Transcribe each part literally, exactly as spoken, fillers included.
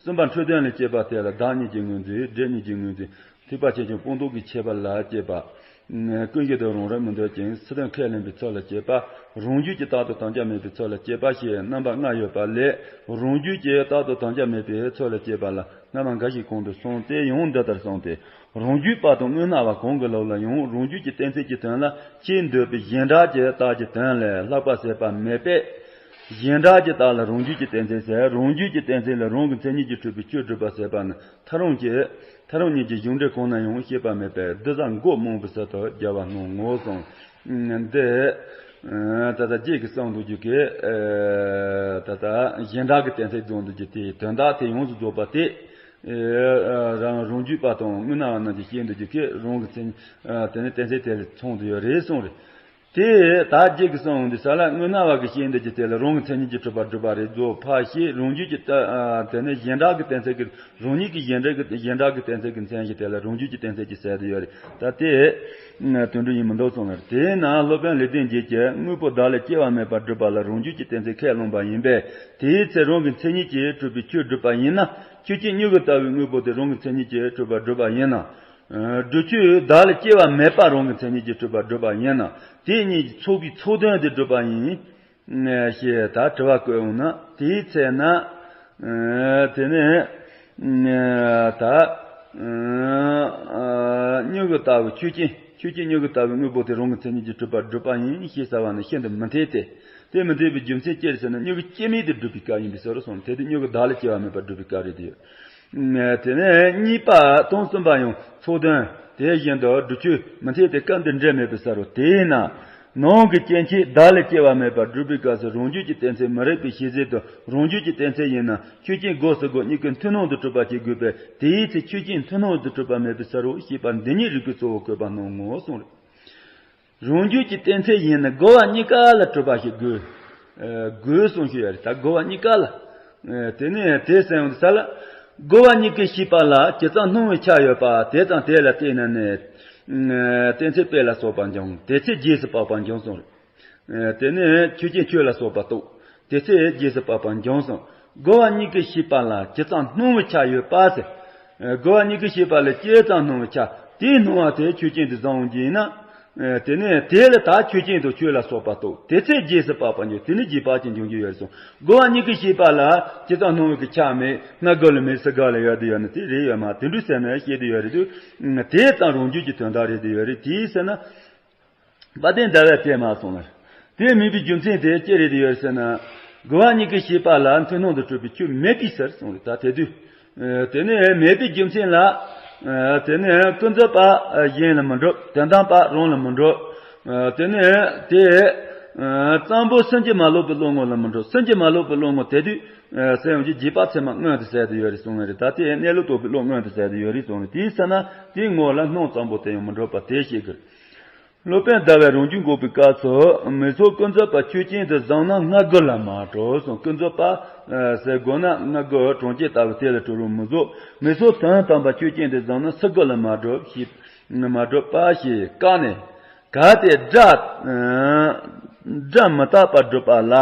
གསུམ་པ་འཕྲོས་དོན་ལས་སྐྱེས་པ་དེ་ལ་བདག་གཉིས་ཀྱི་ངོས་འཛིན། སྒྲ་གཉིས་ཀྱི་ངོས་འཛིན། ཐེག་པ་ཆེ་ཆུང་སྤངས་རྟོགས་ཀྱི་ཁྱད་པར་ལ་སྐྱེས་པ། ཀུན་གཞི་དུ་རང་རིག་མི་འདོད་ཅིང་སུ་དང་ཁས་ལེན་པའི་ཚུལ་ལ་སྐྱེས་པ། རང་རྒྱུད་ཀྱི་རྟག་ཏུ་དམ་བཅའ་མེད་པའི་ཚུལ་ལ་སྐྱེས་པ་ཞེས་རྣམ་པ་ལྔ་ཡོད་པ་ལས། རང་རྒྱུད་ཀྱི་རྟག་ཏུ་དམ་བཅའ་མེད་པའི་ཚུལ་ལ་སྐྱེས་པ་ལ་རྣམ་པ་འགའ་ཞིག་གོང་དུ་གསུངས་ཏེ། ཡང་འདི་ལྟར་གསུངས་ཏེ། རང་རྒྱུད་པ་དང་དངོས་སྣང་བ་གང་གི་ལུགས་ལ་ཡང་རང་རྒྱུད་ཀྱི་གཏན་ཚིགས་ཀྱི་དོན་ལ་ཅིག་འདོད་པའི་གཞན་སྒྲ་གྱི་རྟགས་ཀྱི་དོན་ལས་ལྷག་པ་ཟད་པ་མེད་པས། གཞན་སྒྲ་གྱི་རྟགས་ལ་རང་རྒྱུད་ཀྱི་གཏན་ཚིགས་ཟེར། རང་རྒྱུད་ཀྱི་གཏན་ཚིགས་ལ་རང་གི་མཚན་ཉིད་ཀྱིས་གྲུབ་པའི་ཆོས་སྒྲུབ་པ་ཟད་པ་ནི། ཐལ་རང་གི་ཐལ་རང་གཉིས་ཀྱི་གཞུང་འགྲེལ་གང་ན་ཡང་བཤད་པ་མེད་པས། འདི་ཟ་མགོ་རྨོངས་པའི་ཚུལ་དུ་རྒྱལ་བ་སྣང་ངོ་གསུངས། འདི་ད་ལྟ་རྗེས་ཀྱི་གསུང་དུ་འཇུག་གི། ད་ལྟ་གཞན་སྒྲ་གི་གཏན་ཚིགས་རྫོགས་འདུག་གི། དེའི་དོན་དག་དེ་ཡོངས་སུ་རྫོགས་པ་དེ། རང་རང་རྒྱུད་པ་དང་དངོས་སྣང་བ་རྣམས་ཀྱིས་བཤད་འདུག་གི། རང་གི་མཚན་དེ་ནི་གཏན་ཚིགས་དེ་ལ་མཚུངས་དུ་ཡོད་རེད་གསུངས་རེད། དེ་ད་རྗེས་ཀྱི་གསུང་འདི་ས་ལ་དངོས་སྣང་བ་གི་ཤེས་འདོད་ཀྱི་དེ་ལ་རང་གི་མཚན་ཉིད་ཀྱིས་གྲུབ་པ་སྒྲུབ་པ་རེད། རྫོགས་ཕར་ཞེས་རང་རྒྱུད་ཀྱི་ལྟ་དེ་ནི་གཞན་སྒྲ་གི་གཏན་ཚིགས་ཀྱི་རང་ཉིད་ཀྱི་གཞན་སྒྲ་གི་གཞན་སྒྲ་གི་གཏན་ཚིགས་ཀྱི་མཚན་གཞི་དེ་ལ་རང་རྒྱུད་ཀྱི་གཏན་ཚིགས་ཀྱི་ཟེར་དུ་ཡོད་རེད། ད་དེ་དོན་འགྲུབ་ཡིན་མི་འདུག་གསུངས་ལ། དེས་ན་སློབ་དཔོན་ལེགས་ལྡན་འབྱེད་ཀྱིས་དངོས་པོ་བདག་ལས་སྐྱེ་བ་མེད་པར་སྒྲུབ་པ་ལ་རང་རྒྱུད་ཀྱི་གཏན་ཚིགས་ཁས་བླངས་པ་ཡིན་པས། དེའི་ཚེ་རང་གི་མཚན་ཉིད་ཀྱིས་གྲུབ་པའི་ཆོས་སྒྲུབ་པ་ཡིན་ན། ཆོས་ཅན་མྱུ་གུ་ལྟ་བུའི་དངོས་པོ་དེ་རང་གི་མཚན་ཉིད་ཀྱིས་གྲུབ་པ་སྒྲུབ་པ་ཡིན་ན། སྒྲུབ་ཆོས་བདག་ལས་སྐྱེ་བ་མེད་པ་རང་གི་མཚན་ཉིད་ཀྱིས་གྲུབ་པ་སྒྲུབ་པ་ཡིན་ན། དེ་གཉིས་ཀྱི་ཚོགས་པའི་ཚོགས་དོན་དེ་སྒྲུབ་པ་ཡིན། ཞེས་ད་དྲི་བ་བཀོད་འོང་ན། དེའི་ཚེ་ན། དེ་ནས་ད་མྱུ་གུ་ལྟ་བུ་ཆོས་ཅན། ཆོས་ཅན་མྱུ་གུ་ལྟ་བུའི་དངོས་པོ་དེ་རང་གི་མཚན་ཉིད་ཀྱིས་གྲུབ་པ་སྒྲུབ་པ་ཡིན་ཞེས་བྱ་བ་ནི་ཤིན་ཏུ་མི་འཐད་དེ། དེ་མི་འཐད་པའི་རྒྱུ་མཚན་ཅི་རེད་ཟེར་ན། མྱུ་གུ་སྐྱེ་མེད་དུ་སྒྲུབ་པའི་སྐབས་ཡིན་པས་སོ་རུ་གསུངས། དེ་དུས་མྱུ་གུ་བདག་ལས་སྐྱེ་བ་མེད་པར་སྒྲུབ་པའི་སྐབས་རེད་དེ། དེ་ནས་གཉིས་པ་དང་གསུམ་པ་ཡང་ཚོགས་དོན་དེ་བཞིན་དུ་སྒྲུབ་ཆོས་མི་འཐད་དེ། སྐབས་འདིར་འབྲེལ་མེད་པས་ས་རུ། དེས་ན་ནང་གི་སྐྱེ་མཆེད་བདག་ལས་སྐྱེ་བ་མེད་པར་སྒྲུབ་པའི་སྐབས་སུ་རང་རྒྱུད་ཀྱི་གཏན་ཚིགས་མི་རིགས་པའི་ཤེས་ཚད་དུ་རང་རྒྱུད་ཀྱི་གཏན་ཚིགས་ཡིན་ན། ཆོས་ཅན་སྒོ་སུ་སྒོ་གཉིས་ཀྱི་མཐུན་སྣང་དུ་གྲུབ་པ་ཞིག་དགོས་པས། དེའི་ཚེ་ཆོས་ཅན་མཐུན་སྣང་དུ་གྲུབ་པ་མེད་པས་ས་རུ་ཞེས་པ་འདི་ཉིད་རིགས་པའི་གཙོ་བོ་བཀོད་པ་སྣང་ངོ་གསུངས་རེད། རང་རྒྱུད་ཀྱི་གཏན་ཚིགས་ཡིན་ན་རྒོལ་བ་གཉིས་ཀ་ལ་གྲུབ་པ་ཞིག་དགོས། ཨ། དགོས་གསུངས་ཞུ་ཡ་རེད། ད་རྒོལ་བ་གཉིས་ཀ་ལ། ཨ། དེ་ནས་དེ་གསལ་ཡོང་དུས་ས་ལ། རྒོལ་བ་གཉིས་ཀྱི་ཤེས་པ་ལ་ཇི་ཙམ་སྣང་བའི་ཆ་ཡོད་པ་དེ་ཙམ་དེ་ལ་བརྟེན་ནས་ནི། ཨ། གཏན་ཚིགས་དཔེ་ལ་སོགས་པ་འབྱུང་། དེ་ཚེ་རྗེས་སུ་དཔག་པ་འབྱུང་གསུངས་རེད། ཨ། དེ་ནས་ཆོས་ཅན་ཆོས་ལ་སོགས་པ་རྟོགས། དེ་ཚེ་རྗེས་སུ་དཔག་པ་འབྱུང་གསུངས། རྒོལ་བ་གཉིས་ཀྱི་ཤེས་པ་ལ་ཇི་ཙམ་སྣང་བའི་ཆ་ཡོད་པ་ཟེར། ཨ། རྒོལ་བ་གཉིས་ཀྱི་ཤེས་པ་ལ་ཇི་ཙམ་སྣང་བའི་ཆ། དེའི་སྣང་བ་དེ་ཆོས་ཅན་དུ་བཟུང་བ་ཡིན་ན། ཨ། དེ་ནས་དེ་ལ་ད་ཆོས་ཅན་དུ་ཆོས་ལ་སོགས་པ་རྟོགས། དེ་ཚེ་རྗེས་སུ་དཔག་པ་འབྱུང་། དེ་ནི་རྗེས་དཔག་ཅིང་འབྱུང་རྒྱུ་ཡོད་གསུངས། རྒོལ་བ་གཉིས་ཀྱི་ཤེས་པ་ལ་ཇི་ཙམ་སྣང་བའི་གི་ཆ་མེད། སྔ་རྒོལ་ལ་མེད། ཚུར་རྒོལ་ལ་ཡོད་དུ་ཡོད་ན་དེ་རེད་ཡོད་མ། དེ་འདྲ་ཟེར་ནས་བཤད་དུ་ཡོད་རེད་དུས། དེ་ཙམ་རང་རྒྱུད་ཀྱི་དོན་དག་རེད་དུ་ཡོད་རེད། དེའི་ཟེར་ན། དཔལ་ལྡན་ཟླ་བས་དེ་མ་གསུངས་ལ། དེ་མེད་པའི་རྒྱུ་མཚན་དེ་ཅི་རེད་ཡོད་ཟེར་ན། རྒོལ་བ་གཉིས་ཀྱི་ཤེས་པ་ལ་མཐུན་སྣང་དུ་གྲུབ་པའི་ཆོས་མེད་པའི་ཕྱིར་གསུངས་རེད། ད་དེ་དུས། ཨ། དེ་ནས་མེད་པའི་རྒྱུ་མཚན་ལ། ཨ། དེ་ནས་ཀུན་རྫོབ་པ་གཞན་ལ་མི་འགྲུབ། དོན་དམ་པ་རང་ལ་མི་འགྲུབ། ཨ། དེ་ནས་དེ། ཨ། གཙང་པོ་སུན་གྱིས་མ་ལོག་པའི་བློ་ངོ་ལ་མི་འགྲུབ། སུན་གྱིས་མ་ལོག་པའི་བློ་ངོ་དེ་དུས། ཨ། ཟེར་ཡོང་གི། རྗེས་དཔག་ཚད་མ་མངོན་དུ་ཟད་དུ་ཡོད་རེད་གསུངས་རེད། ད་དེ་གནས་ལུགས་རྟོགས་པའི་བློ་མངོན་དུ་ཟད་དུ་ཡོད་རེད་གསུངས་རེད། དེའི་ཚེ་ན་དེའི་ངོ་ལ་སྣང་གཙང་པོ་དེ་ཡང་མི་འགྲུབ་པ་དེ་ཤེས་དགོས། སློབ་དཔོན་ཟླ་བས་རང་རྒྱུད་འགོག་པའི་སྐབས་སུ། མིག་སོགས་ཀུན་རྫོབ་པ་ཆོས་ཅན་དུ་བཟུང་ན་སྔ་རྒོལ་ལ་མ་གྲུབ་གསུངས། ཀུན་རྫོབ་པ་ཟེར་དགོས་ན་སྔ་རྒོལ་གྲོང་ཁྱེར་ལྟ་བུ་དེ་ལ་གྲུབ་རུང་མི་བཟོད། མིག་སོགས་དོན་དམ་པ་ཆོས་ཅན་དུ་བཟུང་ན་སུ་རྒོལ་ལ་མ་གྲུབ་ཞེས། མ་གྲུབ་པ་ཞེས་བཀག་ནས། གལ་ཏེ་སྒྲ། སྒྲ་མི་རྟག་པར་སྒྲུབ་པ་ལ།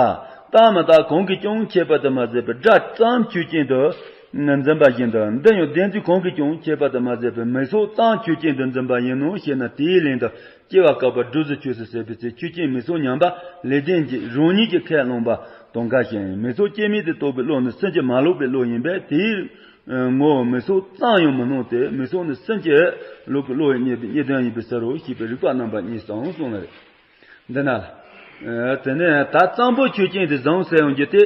རྟག་མི་རྟག་གང་གིས་ཀྱང་ཁྱད་པར་དུ་མ་ཟད་པའི་སྒྲ་ཙམ་ཆོས་ཅན་དུ་འཛིན་པ་བཞིན་དུ། འདི་ཡང་བདེན་རྫུན་གང་གིས་ཀྱང་ཁྱད་པར་དུ་མ་ཟད་པའི་མིག་སོགས་ཙམ་ཆོས་ཅན་དུ་འཛིན་པ་ཡིན་ནོ་ཞེ་ན། དེའི་ལན་དུ། སྐྱེ་བ་བཀག་པ་སྒྲུབ་ཚུལ་ཆོས་སུ་ཟད་པའི་ཚེ། ཆོས་ཅན་མིག་སོགས་ཉམས་པ་ལེགས་ལྡན་གྱིས་རང་ཉིད་ཀྱིས་ཁས་བླངས་པ་དང་འགལ་ཞིང་། མིག་སོགས་སྐྱེ་མེད་དུ་རྟོགས་པའི་བློ་ནི་སུན་གྱིས་མ་ལོག་པའི་བློ་ཡིན་པས། དེའི་ངོ་བོ་མིག་སོགས་ཙམ་ཡང་མི་སྣང་སྟེ། མིག་སོགས་ནི་སུན་གྱིས་ལོག་པའི་བློ་ཡི་རྙེད་པའི་རྙེད་དོན་ཡིན་པས་ཟེར་རོ་ཞེས་པའི་རིགས་པ་རྣམ་པ་གཉིས་སུའང་གསུངས་ནི་རེད། འདི་ན་ལ། དེ་ནས་ད་གཙང་པོ་ཆོས་ཅན་དུ་བཟུང་ཟེར་ཡོང་རྒྱུ་དེ།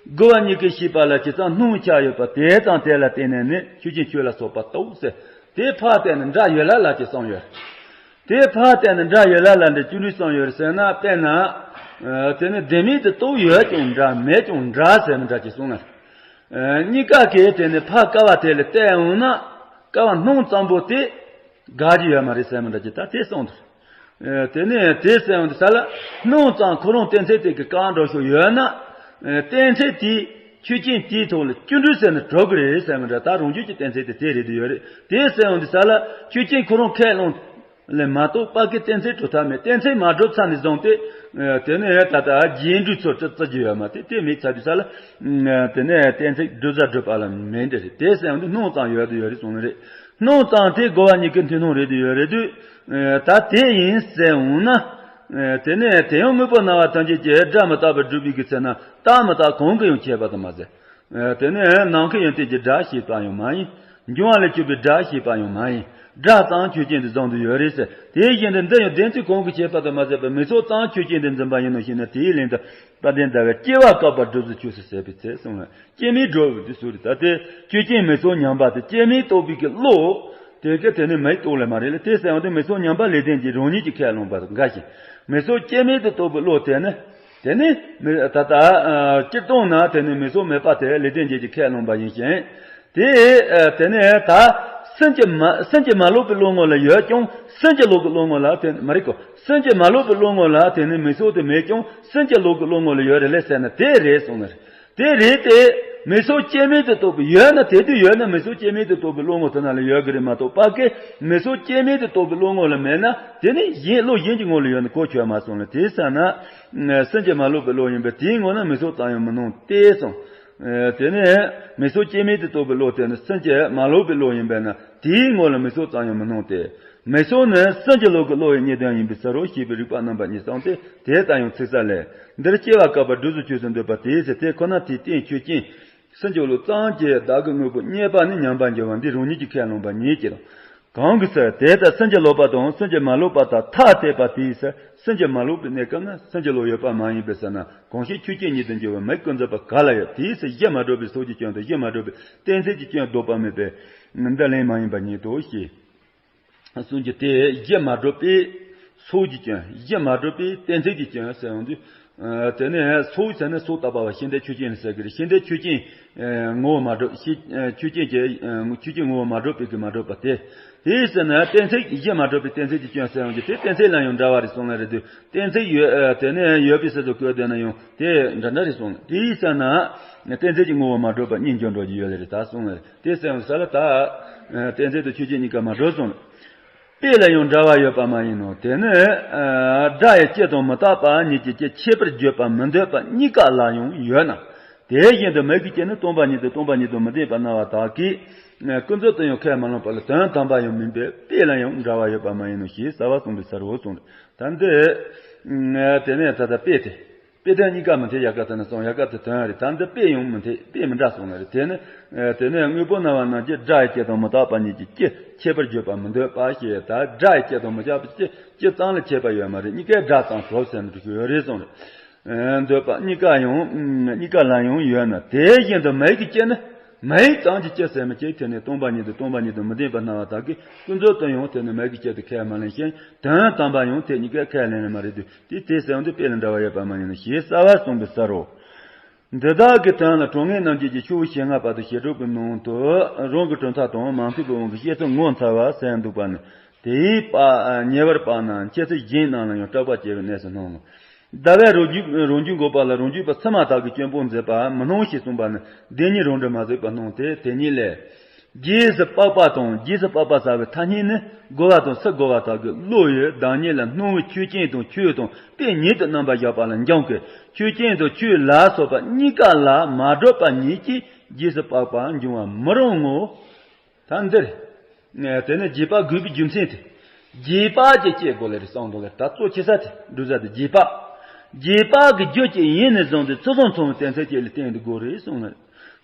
རྒོལ་བ་གཉིས་ཀྱི་ཤེས་པ་ལ་ཇི་ཙམ་སྣང་བའི་ཆ་ཡོད་པ་དེ་ཙམ་དེ་ལ་བརྟེན་ནས་ནི་ཆོས་ཅན་ཆོས་ལ་སོགས་པ་རྟོགས་ཟེར། དེ་ཕར་བལྟས་ན་སྒྲ་ཡོད་ལ་ལ་ཅིག་གསུངས་ཡོད། དེ་ཕར་བལྟས་ན་སྒྲ་ཡོད་ལ་ལ་འདི་ཅི་འདྲ་གསུངས་ཡོད་ཟེར་ན། དཔེར་ན། དེ་ནི་བདེན་མེད་དུ་རྟོགས་ཡོད་ཀྱང་འདྲ། མེད་ཀྱང་འདྲ་ཟེར་ནི་འདྲ་ཅིག་གསུངས་ན། གཉིས་ཀ་གིས་དེ་ནི་ཕར་ཀ་བ་དེ་ལ་བལྟས་འོང་ན། ཀ་བ་སྣང་ཙམ་པོ་དེ་དགག་རྒྱུ་ཡོད་མ་རེད་ཟེར་མི་འདྲ་ཅིག་ད་དེ་གསུངས་འདུག་དེ་ནས་དེ་གསལ་ཡོང་དུས་ས་ལ། སྣང་ཙམ་ཁོ་རང་གཏན་ཚིགས་དེ་གི་བཀག་འགྲོ་ཤོག་ཡོད་ན། གཏན་ཚིགས་དེ་ཆོས་ཅན་དེའི་ཐོག་ལ་ཅི་འདྲ་ཟེར་ན་གྲུབ་གི་རེད་ཟེར་མི་འདྲ། ད་རང་རྒྱུད་ཀྱི་གཏན་ཚིགས་དེ་དེ་རེད་དུ་ཡོད་རེད། དེ་གསལ་ཡོང་དུས་ས་ལ་ཆོས་ཅན་ཁོ་རང་ཁས་བླངས། ལས་མ་གཏོགས་པ་གི་གཏན་ཚིགས་གྲུབ་ཐབས་མེད། གཏན་ཚིགས་མ་གྲུབ་ཚར་ནས་བཟུང་སྟེ། དེ་ནས་ད་ལྟ་རྗེས་འགྲོའི་ཚུལ་དུ་བརྩི་རྒྱུ་ཡོད་མ་རེད། དེ་མེད་ཚར་དུས་ས་ལ། དེ་ནས་གཏན་ཚིགས་གྲུབ་ས་གྲུབ་པ་ལ་མེད་འདྲ་རེད། དེ་ཟེར་ཡང་དུས་སྣང་ཙམ་ཡོད་དུ་ཡོད་རེད་གསུངས་ནི་རེད། སྣང་ཙམ་དེ་རྒོལ་བ་གཉིས་ཀྱི་མཐུན་སྣང་རེད་དུ་ཡོད་རེད་དུས། ད་དེ་ཡིན་ཟེར་འོང་ན། དེ་ནས་དེ་ཡང་དངོས་པོ་སྣང་བ་ཐམས་ཅད་ཀྱིས་སྒྲ་མི་རྟག་པར་སྒྲུབ་པའི་གི་ཚེ་ན་རྟག་མི་རྟག་གང་གིས་ཡང་བྱས་པ་དུ་མ་ཟད། དེ་ནས་ནམ་མཁའི་ཡོན་ཏན་གྱི་སྒྲ་ཞེས་པ་ཡང་མ་ཡིན། འབྱུང་བ་ལས་གྱུར་པའི་སྒྲ་ཞེས་པ་ཡང་མ་ཡིན། སྒྲ་ཙམ་ཆོས་ཅན་དུ་བཟུང་དུ་ཡོད་རེད་ཟེར། དེ་བཞིན་དུ་འདི་ཡང་བདེན་ཚིག་གང་གིས་བྱས་པ་དུ་མ་ཟད་པར་མིག་སོགས་ཙམ་ཆོས་ཅན་དུ་འཛིན་པ་ཡིན་ནོ་ཞེ་ན། དེའི་ལན་དུ་དཔལ་ལྡན་ཟླ་བས་སྐྱེ་བ་བཀག་པར་སྒྲུབ་ཚུལ་ཆོས་སུ་ཟད་པའི་ཚེ་གསུངས་ལ། སྐྱེ་མེད་སྒྲུབ་པའི་དུས་སུ་རེད། ད་དེ་ཆོས་ཅན་མིག་སོགས་ཉམས་པ་དེ་སྐྱེ་མེད་རྟོགས་པའི་གི་བློ། དེ་ག་དེ་ནི་མིག་རྟོགས་ལས་མ་རེད་ལ། དེ་ཟེར་བ་དེ་མིག་སོགས་ཉམས་པ་ལས་ལྡན་གྱི་རང་ཉིད་ཀྱི་ཁས་བླངས་པ་དང་འགལ་ཞིང་། མིག་སོགས་སྐྱེ་མེད་དུ་རྟོགས་པའི་བློ་དེ་ནི། དེ་ནི་མི་ད་ལྟ་སྤྱིར་བཏང་ན་དེ་ནི་མིག་སོགས་མེད་པ་དེ་ལས་ལྡན་འབྱེད་ཀྱི་ཁས་བླངས་པ་ཡིན་ཞིང་། དེ་དེ་ནི་ད་སེམས་ཀྱི་མ་སེམས་ཀྱི་མ་ལོག་པའི་བློ་ངོ་ལ་ཡོད་ཀྱང་། སེམས་ཀྱི་ལོག་གི་བློ་ངོ་ལ་དེ་མ་རེད་གོ། སེམས་ཀྱི་མ་ལོག་པའི་བློ་ངོ་ལ་དེ་ནི་མིག་སོགས་དེ་མེད་ཀྱང་སེམས་ཀྱི་ལོག་གི་བློ་ངོ་ལ་ཡོད་རེད་ལས་ཟེར་ན་དེ་རེད་གསུངས་ནི་རེད། དེ་རེད་དེ། མིག་སོགས་སྐྱེ་མེད་དུ་རྟོགས་པའི་ཡོད་ན། དེ་དུས་ཡོད་ན་མིག་སོགས་སྐྱེ་མེད་དུ་རྟོགས་པའི་བློ་ངོ་དེ་ན་ལ་ཡོད་གི་རེད་མ་གཏོགས། པ་ཀའི་མིག་སོགས་སྐྱེ་མེད་དུ་རྟོགས་པའི་བློ་ངོ་ལ་མེད་ན། དེ་ནི་གཞན་བློ་གཞན་གྱི་ངོ་ལ་ཡོད་ན་གོ་ཆོད་མ་སོང་ལ། དེ་ས་ན། སེམས་ཀྱི་མ་ལོག་པའི་བློ་ཡིན་པས་དེའི་ངོ་ན་མིག་སོགས་ཙམ་ཡང་མི་སྣང་སྟེ་གསུངས། དེ་ནི་མིག་སོགས་སྐྱེ་མེད་དུ་རྟོགས་པའི་བློ་དེ་ནི་སེམས་ཀྱི་མ་ལོག་པའི་བློ་ཡིན་པས་ན། དེའི་ངོ་ལ་མིག་སོགས་ཙམ་ཡང་མི་སྣང་སྟེ། མིག་སོགས་ནི་སེམས་ཀྱི་ལོག་གི་བློ་ཡི་གཉིས་དོན་ཡིན་པའི་ཕྱིར་རོ་ཞེས་པའི་རིགས་པ་རྣམ་པ་གཉིས་གསུངས་ཏེ། དེ་ལྟར་ཡང་ཚིག་གསལ་ལས། འདིར་སྐྱེ་བ་བཀག་པར་སྒྲུབ་ཚུལ་ཆོས་སུ་འདོད་པ་དེའི་ཚེ། དེ་ཁོ་ན་དེའི་རྟེན་ཆོས་ཅན། སེམས་ཀྱི་བློ་ཙམ་གྱིས་བདག་གི་དངོས་པོ་རྙེད་པ་ནི་ཉམས་པར་འགྱུར་བ་འདི་རང་ཉིད་ཀྱི་ཁས་བླངས་པ་ཉིད་ཀྱིས་དང་། གང་གི་ཚེ་དེ་ལྟར་སེམས་ཀྱི་ལོག་པ་དང་སེམས་ཀྱི་མ་ལོག་པ་དག་ཐ་དད་པ་དེའི་ཚེ། སེམས་ཀྱི་མ་ལོག་པའི་གནས་སྐབས་ན་སེམས་ཀྱི་བློ་ཡོད་པ་མ་ཡིན་པའི་ཚེ་ན་གང་ཞིག་ཆོས་ཅན་ཉིད་དུ་འགྱུར་བའི་མིག་ཀུན་རྫོབ་པ་ག་ལ་ཡོད། དེའི་ཚེ་གཞི་མ་གྲུབ་པའི་ཚོགས་ཀྱི་སྐྱོན་དང་གཞི་མ་གྲུབ་པའི་གཏན་ཚིགས་ཀྱི་སྐྱོན་ལྡོག་པ་མེད་པས་འདི་ལན་མ་ཡིན་པ་ཉིད་དོ་ཞེས། གསུངས་ཀྱི་དེ་གཞི་མ་གྲུབ་པའི་ཚོགས་ཀྱི་སྐྱོན། གཞི་མ་གྲུབ་པའི་གཏན་ཚིགས་ཀྱི་སྐྱོན་ཟེར་ཡོང་དུས། དེ་ནས་ཚོགས་ཟེར་ནས་ཚོགས་བཏགས་པ་བ་ཤེས་འདོད་ཆོས་ཅན་ལ་ཟེར་གི་རེད། ཤེས་འདོད་ཆོས་ཅན། ངོ་བོ་མ་གྲུབ། ཤེས་ཆོས་ཅན་གྱི་ཆོས་ཅན་ངོ་བོ་མ་གྲུབ་པའི་གི་མ་གྲུབ་པ་དེ། དེའི་ཟེར་ན་གཏན་ཚིགས་གཞི་མ་གྲུབ་པའི་གཏན་ཚིགས་ཀྱི་སྐྱོན་ཟེར་ཡོང་གི་དེ་གཏན་ཚིགས་ལ་ཡང་འདྲ་བ་རེད་གསུངས་ལ་རེད་དུས། གཏན་ཚིགས་ཡོད་དེ་ནས་ཡོད་པའི་ཚེ་ཚོ་བཀོད་དེ་ན་ཡང་དེ་འདྲ་འདྲ་རེད་གསུངས། དེའི་ཟེར་ན་གཏན་ཚིགས་ཀྱི་ངོ་བོ་མ་གྲུབ་པ་གཉིས་འགྱུར་འགྲོ་རྒྱུ་ཡོད་ལ་རེད་ད་གསུངས་ལ་རེད། དེ་ཟེར་ཡང་ས་ལ་ད། གཏན་ཚིགས་དང་ཆོས་ཅན་གཉིས་ཀ་མ་གྲུབ་གསུངས། དཔེ་ལ་ཡང་འདྲ་བ་ཡོད་པ་མ་ཡིན་ནོ། དེ་ནི་སྒྲ་ཡི་སྐྱེ་དང་མི་རྟག་པ་ཉིད་ཀྱི་སྐྱེ་ཁྱད་པར་བརྗོད་པ་མི་འདོད་པ་གཉིས་ཀ་ལ་ཡང་ཡོད་ན། དེ་བཞིན་དུ་མིག་གི་སྐྱེ་ནི་སྟོང་པ་ཉིད་དང་སྟོང་པ་ཉིད་དུ་མི་ལྡན་པ་སྣང་བ་དག་གིས། ཀུན་རྫོབ་ཏུ་ཡང་ཁས་མི་ལེན་པ་ལ་དོན་དམ་པ་ཡང་མིན་པས་དཔེ་ལ་ཡང་འདྲ་བ་ཡོད་པ་མ་ཡིན་ནོ་ཞེས་རྩ་བ་གསུངས་པའི་ཕྱིར་རོ་གསུངས། ད་འདི། དེ་ནས་ད་ལྟ་དཔེ་དེ། དཔེ་དོན་གཉིས་ཀ་མི་འཐད། ཡ་ག་དེ་ནི་གསུངས། ཡ་ག་དེ་དོན་རེད། ད་འདི་དཔེ་ཡང་མི་འཐད། དཔེ་མི་འདྲ་གསུངས་ལ་རེད། དེ་ནི། དེ་ནས་དངོས་པོ་སྣང་བ་རྣམས་ཀྱི་སྒྲ་ཡི་སྐྱེ་དང་མི་རྟག་པ་ཉིད་ཀྱི་སྐྱེ་ཁྱད་པར་བརྗོད་པ་མི་འདོད་པ་ཞེས། ད་སྒྲ་ཡི་སྐྱེ་དང་མི་རྟག་པའི་སྐྱེ་སྐྱེ་ཙམ་ལ་ཁྱད་པར་ཡོད་མ་རེད། གཉིས་ཀའི་སྒྲ་ཙམ་གྲུབ་ཟེར་ནས་འགྲོ་རྒྱུ་ཡོད་རེད་གསུངས་རེད། འདོད་པ་གཉིས་ཀ་ཡང་གཉིས་ཀ་ལ་ཡང་ཡོད་ན། དེ་བཞིན་དུ་མིག་གི་སྐྱེ་ནི། མིག་ཙམ་གྱི་སྐྱེ་ཟེར་མི་སྐྱེ་དེ་ནི་སྟོང་པ་ཉིད་དང་སྟོང་པ་ཉིད་དུ་མི་ལྡན་པ་སྣང་བ་དག་གིས་ཀུན་རྫོབ་ཏུ་ཡང་དེ་ནི་མིག་གི་སྐྱེ་དེ་ཁས་མ་ལེན་ཞིང་། དོན་དམ་པ་ཡང་དེ་གཉིས་ཀས་ཁས་ལེན་ནི་མ་རེད་དུས། དེ་དེ་ཟེར་བ་འདི་དཔེ་ལ་འདྲ་བ་ཡོད་པ་མ་ཡིན་ནོ་ཞེས་རྩ་བ་གསུངས་པའི་ཕྱིར་རོ། འདི་དག་གི་དོན་ལ་གྲངས་ངེས་རྣམ་འབྱེད་ཀྱི་ཆུ་བོ་ཞེ་ལྔ་པ་དང་བྱེ་བྲག་པའི་ནང་དུ་རང་གི་གྲུབ་མཐའ་དང་མ་མཐུན་པའི་དབང་གིས་སྐྱེ་ཚུལ་ངོ་མཚར་བ་ཟེར་འདུག་པ་ནི། དེའི་པ་ཉེ་བར་སྤངས་ན་འཆད་ཚུལ་གཞན་རྣམས་ལ་ཡང་སྐྲག་པ་སྐྱེ་བའི་གནས་སུ་སྣང་ངོ་། ཟླ་བས་རང་རྒྱུད་རང་རྒྱུད་འགོག་པ་ལ་རང་རྒྱུད་པ་ཕྱི་མ་དག་གི་སྐྱོན་སྤོང་མཛད་པ་མི་སྣང་ཞེས་གསུངས་པ་ནི་བདེན་གཉིས་རང་འགྲེལ་མ་ཟད་པར་སྣང་སྟེ། དེ་ཉིད་ལས། རྗེས་སུ་དཔག་པ་དང་རྗེས་སུ་དཔག་པ་ཟ་བའི་ཐ་སྙད་ནི་རྒོལ་བ་དང་སུ་རྒོལ་བ་དག་གི་བློ་ཡི་བདག་ཉིད་ལ་སྣང་བའི་ཆོས་ཅན་དང་ཆོས་དང་དཔེ་ཉིད་དུ་རྣམ་པར་གཞག་པ་ལ་འགྱངས་ཀྱི། ཆོས་ཅན་དང་ཆོས་ལ་སོགས་པ་གཉིས་ཀ་ལ་མ་གྲུབ་པ་ཉིད་ཀྱིས་རྗེས་སུ་དཔག་པ་འབྱུང་བ་མི་རུང་ངོ་། ད་འདིར། དེ་ནི་རྗེས་དཔག་དགོས་པའི་རྒྱུ་མཚན་དེ། རྗེས་དཔག་ཅེས་སྐྱེ་དགོས་ལེ་རེད་གསུངས་འདུག་ལེ། ད་གཙོ་ཆེ་ས་དེ་འགྲོ་ས་དེ་རྗེས་དཔག་རྗེས་དཔག་གི་རྒྱུ་ཅིག་ཡིན་ནས་བཟུང་སྟེ་ཚུལ་གསུམ་ཚང་བའི་གཏན་ཚིགས་ཅིག་ལ་བརྟེན་དུ་དགོས་རེད་གསུངས་ལེ།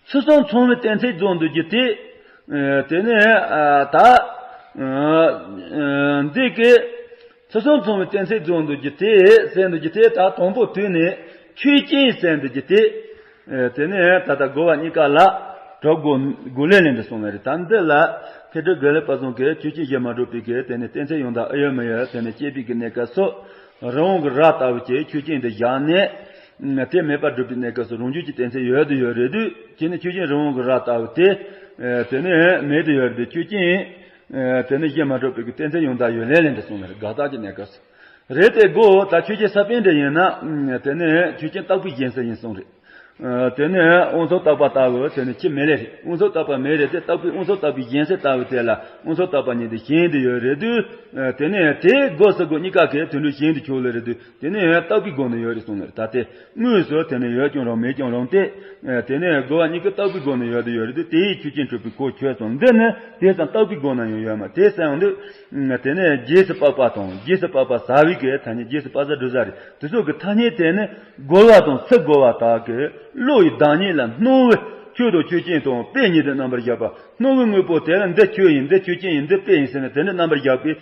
ཚུལ་གསུམ་ཚང་བའི་གཏན་ཚིགས་བཟུང་འདུག་རྒྱུ་དེ། དེ་ནི་ད། འདི་གི་ཚུལ་གསུམ་ཚང་བའི་གཏན་ཚིགས་བཟུང་འདུག་རྒྱུ་དེ་ཟེར་འདུག་རྒྱུ་དེ་ད་དང་པོ་དུས་ནས་ཆོས་ཅན་ཟེར་འདུག་རྒྱུ་དེ། དེ་ནས་ད་ལྟ་རྒོལ་བ་གཉིས་ཀ་ལ་གྲུབ་དགོས་དགོས་ལེ་ལེ་འདི་གསུངས་ལེ་རེད། ད་འདི་ལ་མཁས་གྲུབ་དགེ་ལེགས་དཔལ་བཟང་གིས་ཆོས་ཅན་གཞི་མ་གྲུབ་པའི་གི་དེ་ནས་གཏན་ཚིགས་ཡང་དག་ཨེ་ཡོད་མི་ཡོད་དེ་ནས་དཔྱད་པའི་གི་གནས་སྐབས་སུ། རི་བོང་གི་རྭ་ལྟ་བུ་ཅིག་ཆོས་ཅན་དུ་བཞག་ནས། དེ་མེད་པར་སྒྲུབ་པའི་གནས་སྐབས་སུ་རང་རྒྱུད་ཀྱི་གཏན་ཚིགས་ཡོད་དུ་ཡོད་རེད་དུས་ཁྱེད་ནི་ཆོས་ཅན་རི་བོང་གི་རྭ་ལྟ་བུ་དེ། དེ་ནི་མེད་དུ་ཡོད་རེད་དུས་ཆོས་ཅན། དེ་ནི་གཞི་མ་གྲུབ་པའི་གི་གཏན་ཚིགས་ཡང་དག་ཡོད་ལེ་ལེ་འདི་གསུངས་ནས་དགག་རྟགས་ཀྱི་གནས་སྐབས་སུ། རེད་དེ་གོ། ད་ཆོས་ཅན་ས་པཎ་འདི་ཡིན་ན། དེ་ནི་ཆོས་ཅན་རྟག་པའི་གཞན་སེལ་ཡིན་གསུངས་རེད། དེ་ནས་དབང་ཚོགས་བརྟག་པ་ལྟ་བུ་དེ་ནི་ཅི་མི་ལས་རེད། དབང་ཚོགས་བརྟག་པ་མེད་རེད་དེ། བརྟག་པའི་དབང་ཚོགས་བརྟག་པའི་གཞན་སེལ་ལྟ་བུ་དེ་ལ་དབང་ཚོགས་བརྟག་པ་ཉིད་དུ་ཞེན་དུ་ཡོད་རེད་དུས། དེ་ནས་དེ་སྒོ་སུ་སྒོ་གཉིས་ཀ་གི་དོན་དུ་ཞེན་དུ་ཆོག་ལེ་རེད་དུས། དེ་ནས་བརྟག་པའི་སྒོ་ནས་ཡོད་རེད་གསུངས་ལེ་རེད། ད་དེ་དངོས་སུ་དེ་ནས་ཡོད་ཀྱང་རུང་མེད་ཀྱང་རུང་སྟེ། དེ་ནས་རྒོལ་བ་གཉིས་ཀྱི་བརྟག་པའི་སྒོ་ནས་ཡོད་དུ་ཡོད་རེད་དུས། དེ་ཡིས་ཆོས་ཅན་གྲུབ་པའི་གོ་ཆོད་གསུངས། འདི་ནི་དེ་ཙམ་བརྟག་པའི་སྒོ་ན་ཡང་ཡོད་མ་དེ་ཟེར་ཡང་འདུག་དེ་ནས་རྗེས་སུ་དཔག་པ་དང་། རྗེས་སུ་དཔག་པ་ཟ་བའི་གི་ཐ་སྙད། རྗེས་སུ་དཔག་ས་སྒྲུབ་ས་རེད། དེ་ཚོ་གི་ཐ་སྙད་དེ་ནི་རྒོལ་བ་དང་ཚུར་རྒོལ་བ་དག་གི་བློ་ཡི་བདག་ཉིད་ལ་སྣང་བའི་ཆོས་དང་ཆོས་ཅན་དང་དཔེ་ཉིད་དུ་རྣམ་པར་གཞག་པ། སྣང་བའི་དངོས་པོ་དེ་ལ་འདི་ཆོས་ཡིན། འདི་ཆོས་ཅན་ཡིན། འདི་དཔེ་ཡིན་ཟེར་ནས་དེ་འདྲ་རྣམ་པར་གཞག་པའི་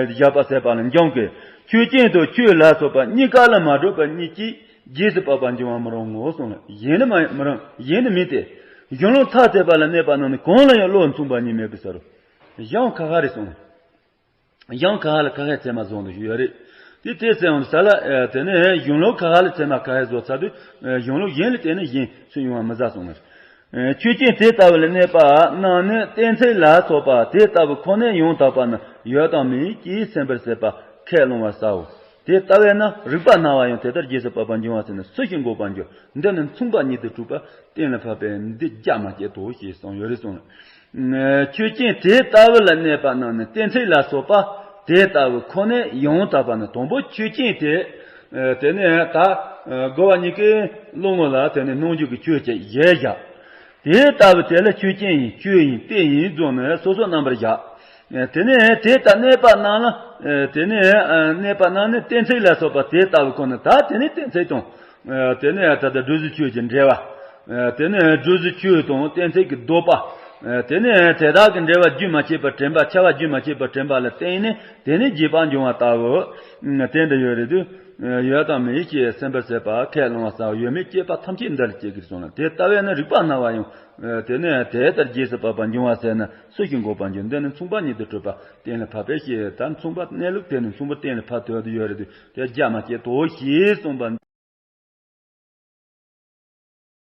གཞག་པ་ཟད་པ་ལ་འཇོག་གི། ཆོས་ཅན་དང་ཆོས་ལ་སོགས་པ་གཉིས་ཀ་ལ་མ་གྲུབ་པ་ཉིད་ཀྱིས་རྗེས་སུ་དཔག་པ་འབྱུང་བ་མི་རུང་ངོ་གསུངས་ལ། གཞན་ནི་མ་མི་རུང་། གཞན་ནི་མིན་ཏེ། གཞུང་ལུགས་ཐ་དད་པ་ལ་གནས་པ་རྣམས་ནི་གང་ལ་ཡང་བློ་མཚུངས་པ་ཉིད་མེད་པའི་ཕྱིར་རོ། གཞུང་ཁ་ཁ་རེ་གསུངས། གཞུང་ཁ་ཁ་ལ་ཁ་ཁའི་ཚད་མ་བཟུང་དུ་ཡོད་རེད། དེ་དེ་ཚེ་འོང་ས་ལ་དེ་ནས་གཞུང་ལུགས་ཁ་ཁ་ལ་ཚད་མ་ཁ་ཁའི་བཟོ་ཚར་དུས། གཞུང་ལུགས་གཞན་ལ་བརྟེན་ནས་གཞན་ཚུར་ཡོང་བ་མི་ཟ་གསུངས་ལ། ཆོས་ཅན་དེ་ལྟ་བུ་ལ་གནས་པ་རྣམས་ནི་གཏན་ཚིགས་ལ་སོགས་པ་དེ་ལྟ་བུ་ཁོ་ནས་ཡང་དག་པ་ན་ཡོད་དམ་མེད་ཅེས་སེམས་པར་བྱེད་པ་ཁས་བླང་བར་བྱའོ། དེ་ལྟ་བས་ན་རིགས་པ་སྣང་བ་ཡང་དེ་ལྟར་རྗེས་སུ་དཔག་པ་འབྱུང་བ་ཟེར་ན་སུ་ཞིག་འགོག་པར་འགྱུར། འདི་ནི་མཚུངས་པ་ཉིད་དུ་གྲུབ་པ་གཏན་ལ་ཕབ་པས་འདི་རྒྱ་མ་སྐྱེད་དོ་ཞེས་གསུངས་ཡོད་རེད་གསུངས། ཆོས་ཅན་དེ་ལྟ་བུ་ལ་གནས་པ་རྣམས་ནི་གཏན་ཚིགས་ལ་སོགས་པ་དེ་ལྟ་བུ་ཁོ་ནས་ཡང་དག་པ་ན། དང་པོ་ཆོས་ཅན་དེ། དེ་ནས་ད་རྒོལ་བ་གཉིས་ཀའི་བློ་ངོ་ལ་དེ་ནས་སྣང་འཇུག་གི་ཆོས་ཅན་ཞེས་བཞག་དེ་ལྟ་བུ་དེ་ལ་ཆོས་ཅན་ཡིན། ཆོས་ཡིན། དཔེ་ཡིན་རྫོགས་ནས་སོ་སོ་རྣམ་པར་བཞག་དེ་ནས་དེ་ལྟར་གནས་པ་རྣམས་ལ། དེ་ནས་གནས་པ་རྣམས་ནི་གཏན་ཚིགས་ལ་སོགས་པ་དེ་ལྟ་བུ་ཁོ་ན། ད་དེ་ནས་གཏན་ཚིགས་དང་། དེ་ནས་ད་ལྟ་སྒྲུབ་བྱེད་ཆོས་ཀྱི་འབྲེལ་བ། དེ་ནས་སྒྲུབ་བྱེད་ཆོས་དང་གཏན་ཚིགས་ཀྱི་ལྡོག་པ། དེ་ནས་དེ་དག་གི་འབྲེལ་བ་རྒྱུན་མ་ཆད་པར་དྲན་པ། ཁྱབ་པ་རྒྱུན་མ་ཆད་པར་དྲན་པ་ལ་བརྟེན་ནས་དེ་ནས་རྗེས་དཔག་འབྱུང་བ་ལྟ་བུ། དེ་འདྲ་ཡོད་རེད་དུས། ཡོད་དམ་མེད་ཅེས་སེམས་པར་བྱེད་པ་ཁས་བླང་བ་ཟེར་བ་ཡོད་མེད་དཔྱད་པ་ཐམས་ཅད་འདི་ལ་སྐྱེ་གི་གསུངས་ལ། དེ་ལྟ་བས་ན་རིགས་པ་སྣང་བ་ཡང་། དེ་ནས་དེ་ལྟར་རྗེས་སུ་དཔག་པ་འབྱུང་བ་ཟེར་ན་སུ་ཞིག་འགོག་པར་འགྱུར། འདི་ནི་མཚུངས་པ་ཉིད་དུ་གྲུབ་པ་གཏན་ལ་ཕབ་པས་ཞེས། ད་མཚུངས་པ་གནས་ལུགས་དེ་ནི་མཚུངས་པ་གཏན་ལ་ཕབ་ཐུབ་ཡོད་རེད་དུས། དེ་རྒྱ་མ་སྐྱེད་དོ་ཞེས་གསུངས་པ།